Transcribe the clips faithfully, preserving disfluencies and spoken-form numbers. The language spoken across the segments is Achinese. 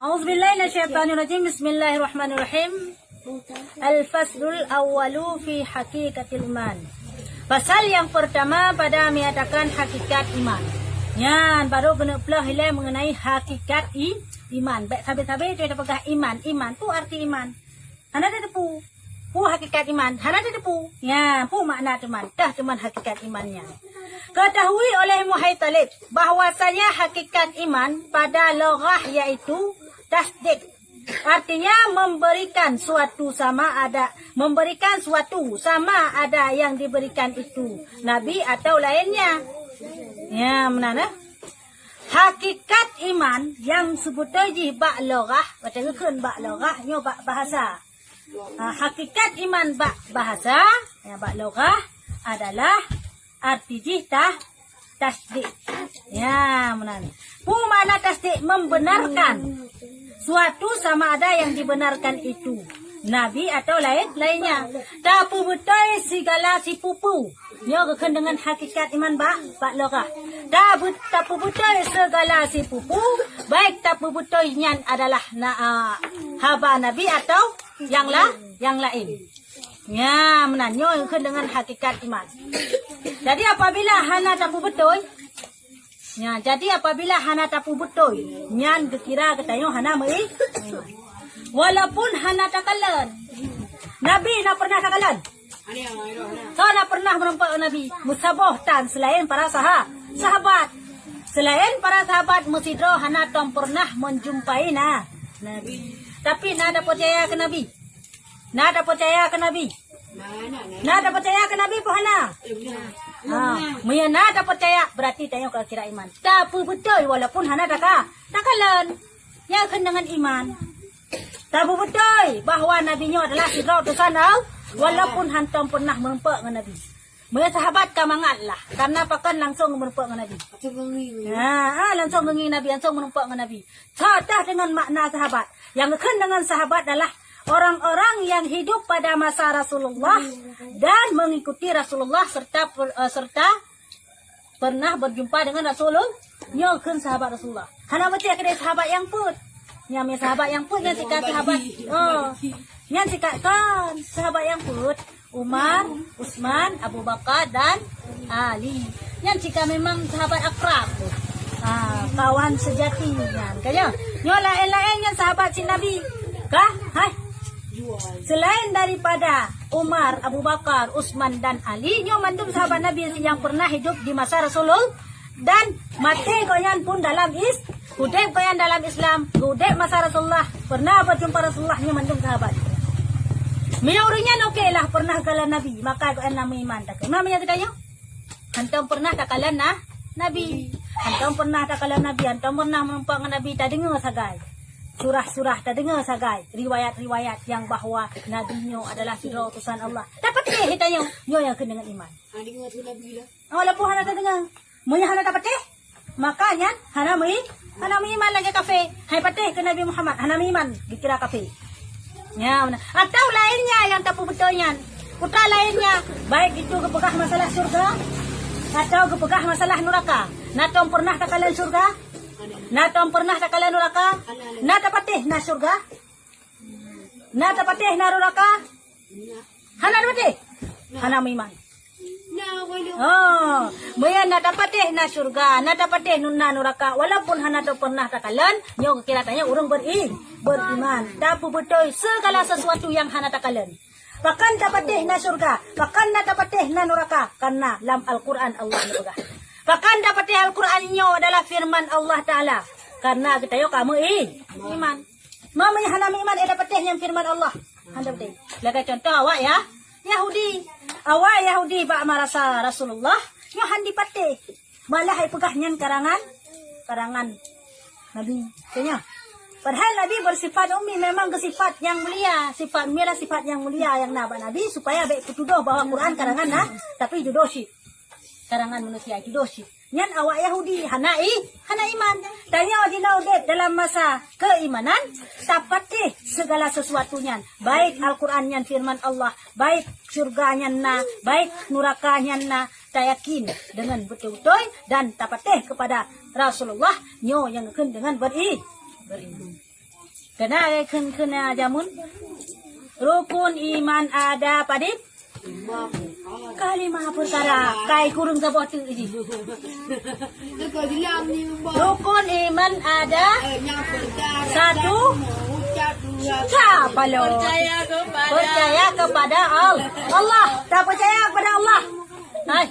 A'udzubillahi minasyaitonirrajim. Bismillahirrahmanirrahim. Al-faslul awwalu fi haqiqatil iman. Pasal yang pertama pada menyatakan hakikat iman. Nyan baru keuneuk ploh ilée mengenai hakikat i-, iman. Bèk sabe-sabe tu tapeugah iman. Iman tu arti iman. Hana tateupeue. Peue hakikat iman? Hana tateupeue. Ya, peue makna teuma? Tah teuma hakikat iman nyan. Ketahui oleh Muhaitalib bahwasanya hakikat iman pada lugah yaitu tasdik. Artinya memberikan suatu sama ada, memberikan suatu sama ada yang diberikan itu nabi atau lainnya. Ya, meunan eh. Hakikat iman nyang seubeutôi jih bak lugah, watèe geukheun bak lugah nyoe bak bahasa. Ha, hakikat iman bak bahasa, ya, bak lugah adalah arti jih tah, tasdik. Ya, meunan. Peue makna tasdik? Membenarkan suatu sama ada yang dibenarkan itu nabi atau lain lainnya. Tapeubeutôi sigala sipeue-peue. Nyoe geukheun deungon hakikat iman bak, bak lugah. Tabe-, tapeubeutôi sigala sipeue-peue, baik tapeubeutôi nyan adalah na, a, haba nabi atau nyang la-, nyang laén. Nya, meunan nyoe geukheun deungon hakikat iman. Jadi apabila hana tapeubeutôi, nya, jadi apabila hana tapeubeutôi, nyan geukira geutanyoe hana meuiman. Walaupun hana takalon. Nabi na pernah takalon? Soe na pernah meureumpok ngon Nabi? Meusaboh tan seulaén para saha-, sahabat. Seulaén para sahabat meusidroe hana tom pernah meujumpai na Nabi. Tapi na tapeucaya keu Nabi? Na tapeucaya keu Nabi? Na tapeucaya keu Nabi peue hana? Ha, meunyoe na tapeucaya, berarti tanyoe ka kira iman. Tapeubeutôi walaupun hana taka-, takalon. Nyan kheun deungon iman. Tapeubeutôi bahwa Nabi nyoe adalah sidroe utosan Allah, walaupun hantom pernah meureumpok ngon Nabi. Meunyoe sahabat ka mangat lah, karena pakon langsong meureumpok ngon Nabi. Ha, ha, langsong ngon Nabi, langsong meureumpok ngon Nabi. Contoh deungon makna sahabat. Nyang kheun deungon sahabat adalah orang-orang yang hidup pada masa Rasulullah dan mengikuti Rasulullah serta per-, eh, serta pernah berjumpa dengan Rasulullah. Nyoe kheun sahabat Rasulullah. Hana beutôi keudeh sahabat nyang peuet. Nyan sahabat nyang peuet nyan sika sahabat. Oh. Nyan sika kan sahabat nyang peuet. Umar, Utsman, Abu Bakar dan Ali. Nyan sika memang sahabat akrab. Ha, kawan sejati nyan. Kan nyoe? Nyoe laén-laén nyan sahabat si Nabi. Kah? Hai. Selain daripada Umar, Abu Bakar, Utsman dan Ali, nyoe mandum sahabat Nabi yang pernah hidup di masa Rasulullah dan maté gobnyan pun dalam is-, udép gobnyan dalam Islam, udép masa Rasulullah, pernah berjumpa Rasulullah, nyoe mandum sahabat. Meunyoe ureueng nyan oke lah pernah kalon Nabi, maka gobnyan na meuiman. Takheun na meunyoe geutanyoe? Hantom pernah takalon na-, Nabi. Hantom pernah takalon Nabi, hantom pernah meureumpok ngon Nabi, tadeungoe sagai. Surah-surah tadeungoe sagai, riwayat-riwayat nyang bahwa Nabi nyoe adalah sidroe utosan Allah. Tapatéh tanyoe, nyoe nyang kheun deungon iman. Ha, deungoe tu Nabi lah. Oh, leupah hana tadeungoe. Meunyoe hana tapatéh, maka nyan hana mei-, hana meuiman lagèe kafé. Hai patéh keu Nabi Muhammad, hana meuiman, geukira kafé. Ya, beuna. Atau laénnya nyang tapeubeutôi nyan. Putra laénnya, baik itu geupeugah masalah syurga atau geupeugah masalah nuraka. Na tom pernah takalon syurga? Na tom pernah takalon nuraka? Na tapatéh na syurga? Na tapatéh na nuraka? Hana tapatéh? Hana meuiman. Oh, meunyoe na tapatéh na syurga, na tapatéh nu-, na nuraka, walaupun hana tom pernah takalon, nyoe geukira tanyoe ureueng beri-, beriman. Tapeubeutôi segala sesuatu nyang hana takalon. Pakon tapatéh na syurga, pakon na tapatéh na nuraka, karena lam Al-Quran Allah neupeugah. Pakon tapatéh Al-Quran nyoe adalah firman Allah Taala, karena geutanyoe ka meuiman. Meunyoe hana meuiman, eh, tapatéh nyan firman Allah. Hana tapatéh. Lagèe contoh awak ya, Yahudi. Awak Yahudi bak masa Rasulullah, nyoe han dipatéh. Malah ipeugah nyan karangan, karangan Nabi. Tanya. Padahal Nabi bersifat ummi, memang geusifat nyang mulia. Sifat ummi adalah sifat nyang mulia nyang na bak Nabi, supaya bèk peutudoh bahwa Quran karangan na, tapi tudoh cit. Karangan manusia itu dosa. Nyan awak Yahudi hana i-, hana iman. Tanyoe jinoe udép dalam masa keimanan, tapatéh segala sesuatu nyan, baik Al-Quran nyan firman Allah, baik syurga nyan na, baik nuraka nyan na, tayakin dengan beutôi-beutôi dan tapatéh kepada Rasulullah, nyoe nyang kheun dengan beri-, beriman. Keunan kheun-kheun jameun. Rukun iman ada padit? Ka lima peukara. Kai kureueng saboh teuk jih. Rukun iman ada satu. Ka paloe. Percaya kepada Allah. Allah. Tapercaya kepada Allah. Hai.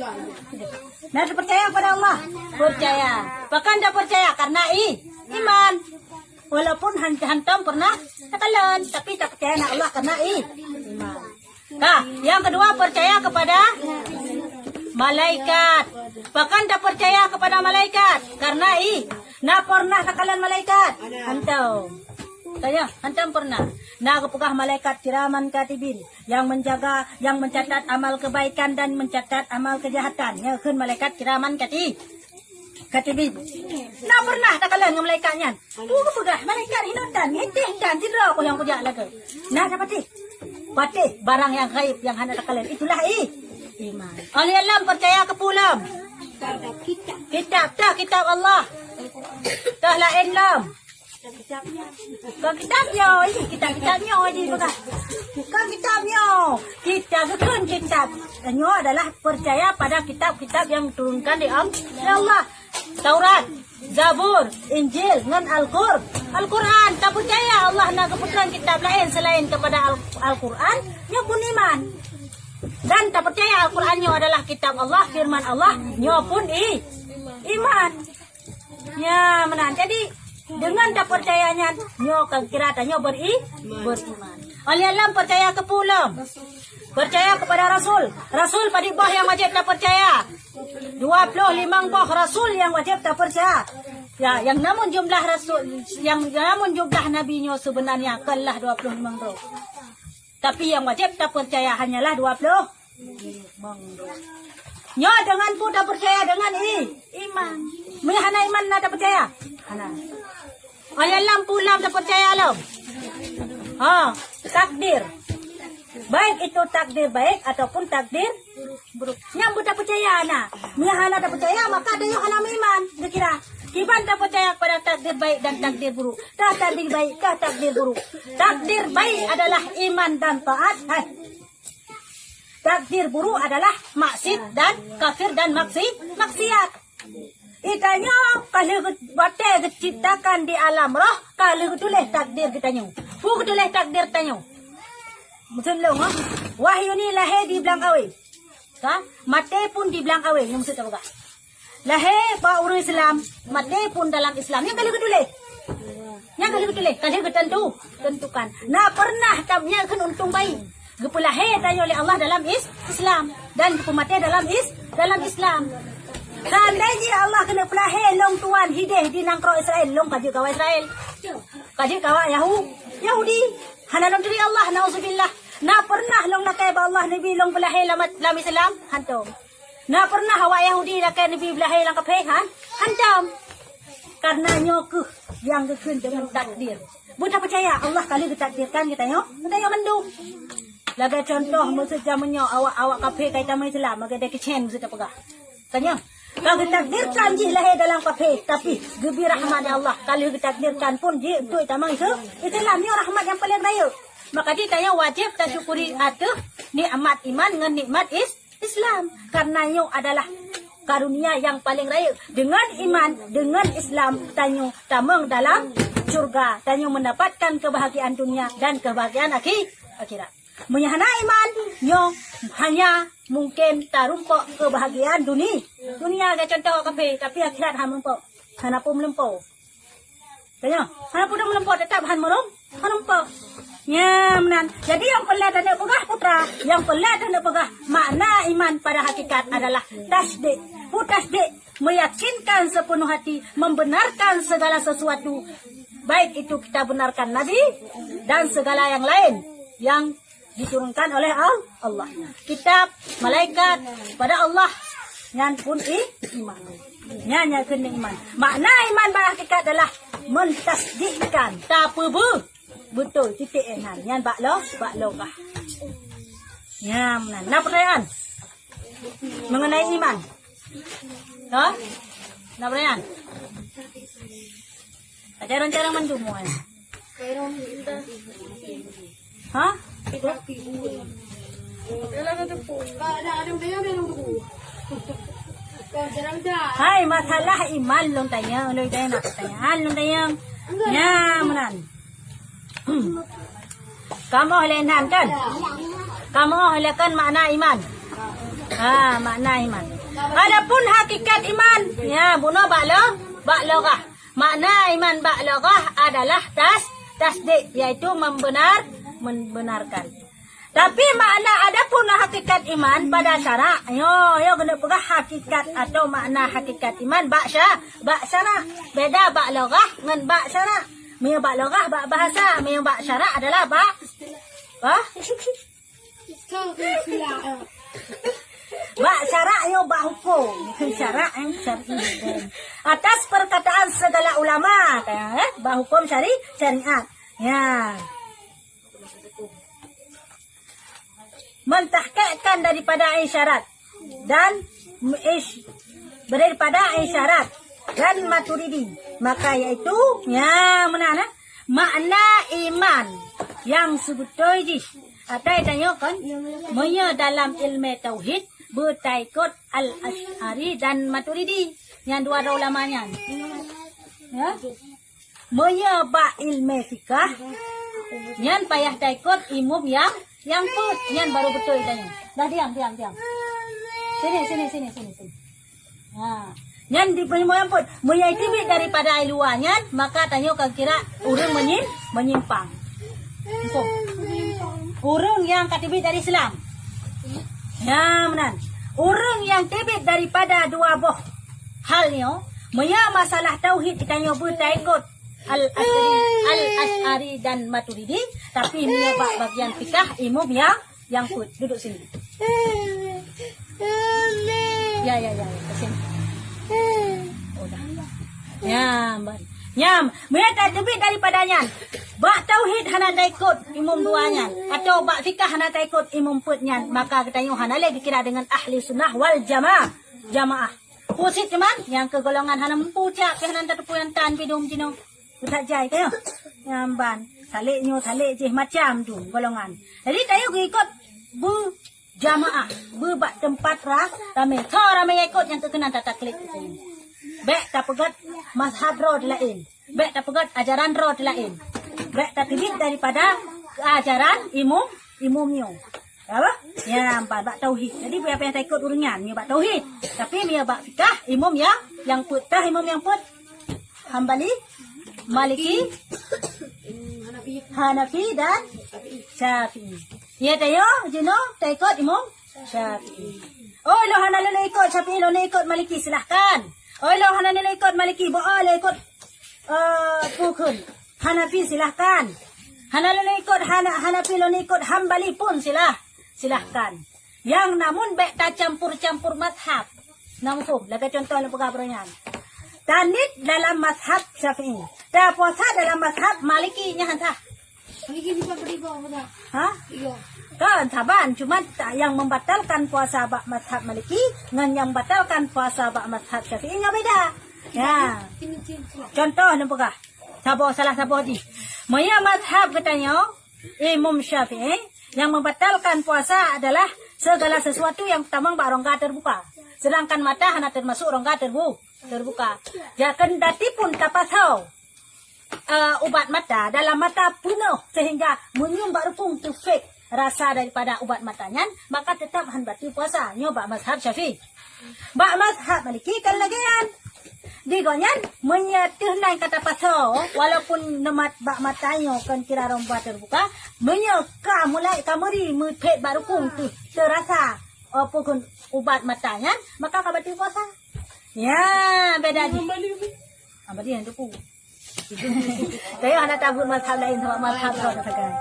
Nah, tapercaya kepada Allah. Percaya. Pakon tapercaya? Karena i, iman. Walaupun han-, hantom pernah takalon, tapi tapercaya na Allah karena i, iman. Nah, yang kedua, percaya kepada malaikat. Pakon tapercaya kepada malaikat? Karena i, na pernah takalon malaikat? Hantom. Tanya, hantom pernah. Na geupeugah malaikat kiraman katibin yang menjaga, yang mencatat amal kebaikan dan mencatat amal kejahatan. Nyan kheun malaikat kiraman kati-, katibin. Na pernah takalon ngon malaikat nyan? Peue geupeugah malaikat hinoe tan, ngintih tan, sidroe keuh nyang kujak lagèe. Na tapatéh? Patéh barang nyang gaib nyang hana takalon. Itulah i-, iman. Oleh lom percaya keu peue lom? Kitab, tah kitab Allah. Tah laén lom. Kon kitab nyoe, ih, kitab-kitab nyoe jipeugah. Kon kitab nyoe. Kita geukheun kitab. Nyoe adalah percaya pada kitab-kitab yang diturunkan di Al-, di Allah. Taurat, Zabur, Injil, ngon Al-Qur-, Al-Quran. Tapercaya Allah na geupeutrön kitab laén selain kepada Al-, Al-Quran, nyoe pun iman. Dan tapercaya Al-Quran nyoe adalah kitab Allah, firman Allah, nyoe pun i-, iman. Ya, meunan. Jadi, dengan tapercaya nyan, nyoe ka kira tanyoe beri-, beriman. Oleh lom percaya keu peue lom? Percaya kepada rasul. Rasul padit boh nyang wajéb tapercaya? Dua ploh limong boh rasul nyang wajéb tapercaya. Ya, nyang namun jumlah rasul, nyang namun jumlah nabi nyoe sebenarnya kon lah dua ploh limong droe. Tapi nyang wajéb tapercaya hanyalah dua ploh. Nyoe deungon peue tapercaya? Deungon i-, iman. Meunyo hana iman na tapercaya? Hana. Oleh lom peue lom tapercaya lom? Ha, takdir. Baik itu takdir baik ataupun takdir buruk. Nyan beu tapercaya na. Meunyo hana tapercaya, maka tanyoe hana meuiman, geukira. Kiban tapercaya kepada takdir baik dan takdir buruk. Tah takdir baik, tah takdir buruk. Takdir baik adalah iman dan taat. Hai. Takdir buruk adalah maksiat dan kafir dan maksi-, maksiat. Geutanyoe ka lheueh geu-, watèe geuciptakan di alam roh, ka lheueh geutuléh takdir geutanyoe. Peue geutuléh takdir tanyoe? Maksud lôn, ha? Wahyu ni lahé di blang awé. Ka? Maté pun di blang awé, nyan maksud tapeugah. Lahé bak ureueng Islam, maté pun dalam Islam. Nyan ka lheueh geutuléh. Nyan ka lheueh geutuléh, ka lheueh geutentu, tentukan. Na pernah tam nyan kheun untông baik. Geupeulahé tanyoe lé Allah dalam is-, Islam dan geupeumaté dalam is-, dalam Islam. Seandai jih Allah keuneuk peulahé lôn tuan hidéh di nanggroe Israel, lôn ka jeuet keu awak Israel. Ka jeuet keu awak Yahu-, Yahudi. Hana lôn turi Allah, nauzubillah. Na pernah lôn lakèe bak Allah Nabi lôn peulahé lam, lam Islam? Hantom. Na pernah awak Yahudi lakèe Nabi peulahé lam kafé? Han-, hantom. Karena nyoe keuh nyang geukheun deungon takdir. Beu tapercaya Allah ka lheueh geutakdirkan geutanyoe, geutanyoe mandum. Lagèe contoh, meuseu jameun nyoe awak, awak kafé ka jitamong Islam, lagèe Jackie Chan meuseu tapeugah. Tanyoe, ka geutakdirkan jih lahé dalam kafé, tapi geubri rahmat lé Allah, ka lheueh geutakdirkan pun jih untuk jitamong Islam. Nyoe rahmat nyang paleng rayeuk. Maka di tanyoe wajéb tasyukuri ateueh nikmat iman ngon nikmat is-, Islam. Karena nyoe adalah karunia nyang paleng rayeuk. Deungon iman, deungon Islam, tanyoe tamong dalam syurga, tanyoe mendapatkan kebahagiaan dunia dan kebahagiaan akhi-, akhirat. Meunyo hana iman, nyoe hanya mungkin tarumpok kebahagiaan duni-, dunia, lagèe contoh kafé, tapi akhirat hana meurumpok, hana peue meulumpo. Tanyoe, hana peue meulumpo, teutap han meurum-, meureumpok. Nyan meunan. Jadi nyang peureulèe taneuk peugah, putra, nyang peureulèe taneuk peugah, makna iman pada hakikat adalah tasdik. Peue tasdik? Meyakinkan sepenuh hati, membenarkan segala sesuatu, baik itu kita benarkan Nabi dan segala yang lain yang diturunkan oleh Al-, Allah. Kitab, malaikat, pada Allah, nyan pun i-, iman. Nyan nyang keuneuk iman. Makna iman bak hakikat adalah mentasdikkan, tapeubeu-, beutôi, titik, eh, nyan. Nyan bak lo-, bak logah. Nyan, na pertanyaan mengenai iman? Ha? Na pertanyaan? Ajaran-ajaran mandum, eh. Ha? Hai, masalah iman lôn tanyong, lôn tanyong, nak tanyong, lôn tanyong. Nyan meunan. Kamoe lé nan kan? Kamoe lé kan makna iman. Ha, makna iman. Adapun hakikat iman, ya, bunoe bak lo, bak logah. Makna iman bak logah adalah tas-, tasdik, yaitu membenar-, membenarkan. Tapi makna adapun hakikat iman pada syarak, yo, yo keuneuk peugah hakikat atau makna hakikat iman bak sya-, bak syarak. Beda bak logah ngon bak syarak. Meunyoe bak logah bak bahasa, meunyoe bak syarak adalah bak, bak Bak syarak yo bak hukum. Itu syarak, eh, syar'i hukum. Atas perkataan segala ulama, eh, bak hukum syari-, syariat. Ya. Mentahqiqkan daripada isyarat dan is-, daripada isyarat dan Maturidi. Maka yaitu, ya, meunan, eh? Makna iman nyang seubeutôi jih. Atai tanyoe kon, meunyoe dalam ilmu tauhid, beutaikot Al-Asy'ari dan Maturidi. Nyan dua droe ulama nyan. Ya? Meunyoe bak ilmu fikah, nyan payah taikot imum nyang, nyang peuet. Nyan baru beutôi tanyoe. Dah diam, diam, diam. Sini, sini, sini, sini, sini. Ha. Nyan di peunyoe nyang peuet. Meunyoe teubiet daripada luwa nyan, maka tanyoe ka kira ureueng meunyi-, meunyimpang. Muphom? Ureueng nyang ka teubiet dari Islam. Ya, meunan. Ureueng nyang teubiet daripada dua boh hal nyoe, meunyoe masalah tauhid tanyoe beutaikot Al-Asy'ari, Al-Asy'ari dan Maturidi, tapi meunyoe bak bagian fikah imum nyang Nyang peuet, duduk sini. Ya, ya, ya, ya, ke sini. Oh, dah. Nyam, ban. Nyam, meunyoe tateubiet daripada nyan, bak tauhid hana taikot imum dua nyan, atau bak fikah hana taikot imum peuet nyan, maka geutanyoe hana lé geukira deungon ahli sunnah wal jamaah. Jamaah. Pusét cuman, nyang keu golongan hana mampu cak, pih hana tateupeue nyang tan pidum jinoe. Beutajai ka nyoe. Nyang ban. Salek nyoe, salek jih macam tu golongan. Jadi, tanyoe geuikot beujamaah, beubak teumpat ra-, ramé. Tho ramé ikot nyang keukeunong tataklid. Bèk tapeugöt mazhab droe laén. Bèk tapeugöt ajaran droe laén. Bèk tateubiet daripada ajaran imum, imum nyoe. Apa? Nyang ban bak tauhid. Jadi, peue-peue nyang taikot ureueng nyan, nyoe bak tauhid. Tapi, meunyoe bak fikah, imum nyang, nyang peuet. Tah imum nyang peuet? Hambali, Maliki, Hanafi dan Syafi'i. Ya, tayo, jinoe, taikot imum Syafi'i. Oh, lôn hana lôn ikot Syafi'i, lôn ikot Maliki, silahkan. Oh, lôn hana lôn ikot Maliki, bôh, oh, lôn ikot, eh, peue kheun. Hanafi, silahkan. Hana lôn ikot Hana-, Hanafi, lôn ikot Hambali pun silah-, silahkan. Nyang namun bèk tacampur-campur mazhab. Na muphom, lagèe contoh lôn peugah baroe nyan. Taniet dalam mazhab Syafi'i. Tapuasa dalam mazhab Maliki, nyan han sah. Maliki bukan beribadah. Ha? Iya. Kan, saban. Cuma ta-, nyang membatalkan puasa bak mazhab Maliki ngon nyang membatalkan puasa bak mazhab Syafi'i nyoe beda. Ya. Ini cinta. Contoh lôn peugah. Saboh, salah saboh jih. Meunyoe mazhab geutanyoe, Imam Syafi'i, nyang membatalkan puasa adalah segala sesuatu nyang tamong bak rongga terbuka. Sedangkan mata hana termasuk rongga terbu-, terbuka. Ya, kendati pun tapasoe, eh, ubat mata, dalam mata peunoh sehingga meunyium bak rukung teufek rasa daripada ubat mata nyan, maka tetap han batal puasa. Nyoe bak mazhab Syafi'i. Bak mazhab Maliki kan lagèe nyan. Di gobnyan, meunyoe teuh nan ka tapasoe, walaupun neumat bak mata nyoe kon kira rongga terbuka, meunyoe ka mulai ka meuri meuphet bak rukung teuh teurasa, eh, peue kheun ubat mata nyan, maka ka batal puasa. Ya, beda jih. Hambali nyang teupeu. Saya hana tabuet mazhab laén, sabab mazhab droe sagai.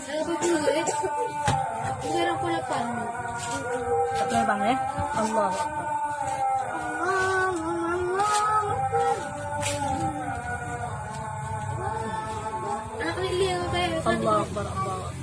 Saya betul, eh. Saya orang pun lapan. Oke, Bang, eh. Allahu Akbar. Anak keliling, kayak Allahu Akbar, Allahu Akbar.